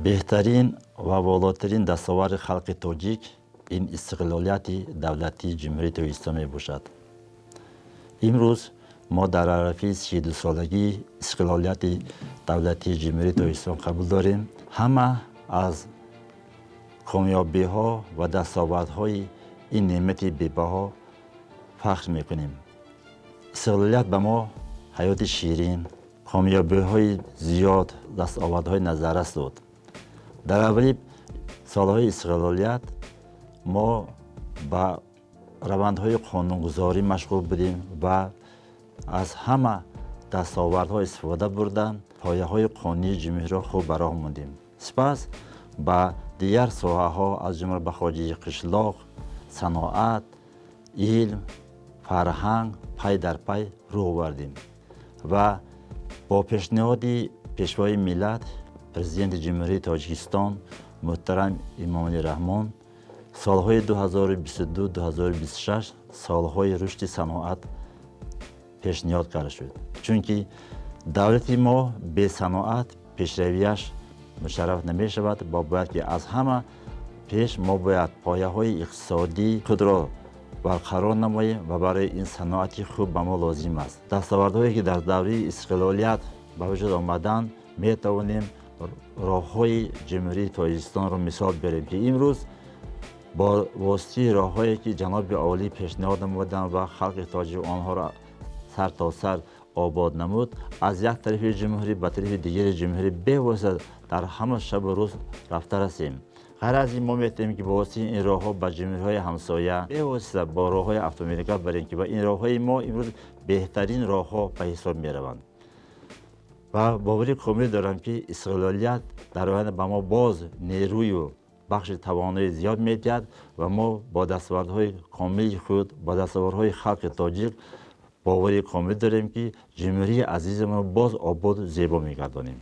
Беҳтарин ва волотарин дастоварди халқи тоҷик ин истиқлолияти давлатии Ҷумҳурии Тоҷикистон мебошад. Имрӯз мо дар арафаи 32-солагии истиқлолияти давлатии Ҷумҳурии Тоҷикистон қабул дорем. Ҳама аз комёбиҳо ва дастовардҳои ин неъмати бебаҳо фахр мекунем. Истиқлолият ба мо ҳаёти ширин, комёбиҳои зиёд, дастовардҳои назаррас дод. Дар аввали солҳои истиқлолият мо ба равандҳои қонунгузорӣ машғул будем ва аз ҳама дастовардҳо истифода бурда, пояҳои қонунии ҷумҳуриро хуб ба роҳ мондем. Сипас ба дигар соҳаҳо, аз ҷумла ба хоҷагии қишлоқ, саноат, илм, фарҳанг пай дар пай рӯ овардем ва бо пешниҳоди Пешвои миллат, Президенти Ҷумҳурии Тоҷикистон муҳтарам Эмомалӣ Раҳмон солҳои 2022-2026 солҳои рушди саноат пешниҳод карда шуд. Чунки давлати мо бесаноат пешравияш мушарраф намешавад ва бояд ки аз ҳама пеш мо бояд пояҳои иқтисодии худро барқарор намоем ва барои ин саноати хуб ба мо лозим аст. Дастовардҳое ки дар давраи истиқлолият ба вуҷуд омаданд, метавонем роҳҳои Ҷумҳурии Тоҷикистонро мисол биёрем, ки имрӯз бо воситаи роҳҳое ки ҷаноби олӣ пешниҳод намуданд ва халқи тоҷик онҳоро сар то сар обод намуд, аз як тарафи ҷумҳурӣ ба тарафи дигари ҷумҳурӣ бевосита дар ҳама шабу рӯз рафта расем. Ғайр аз ин мо метавонем ки бо воситаи ин роҳҳо ба ҷумҳуриҳои ҳамсоя бевосита бо роҳҳои автомобилӣ барем, ки ба ин роҳҳои мо имрӯз беҳтарин роҳҳо ба ҳисоб мераванд. Ва боварӣ комил дорам, ки истиқлолият дар оянда ба мо боз нерӯю бахши тавонои зиёд медиҳад ва мо бо дастовардҳои комили худ, бо дастовардҳои халқи тоҷик боварӣ комил дорем, ки ҷумҳурии азизамонро боз ободу зебо мегардонем.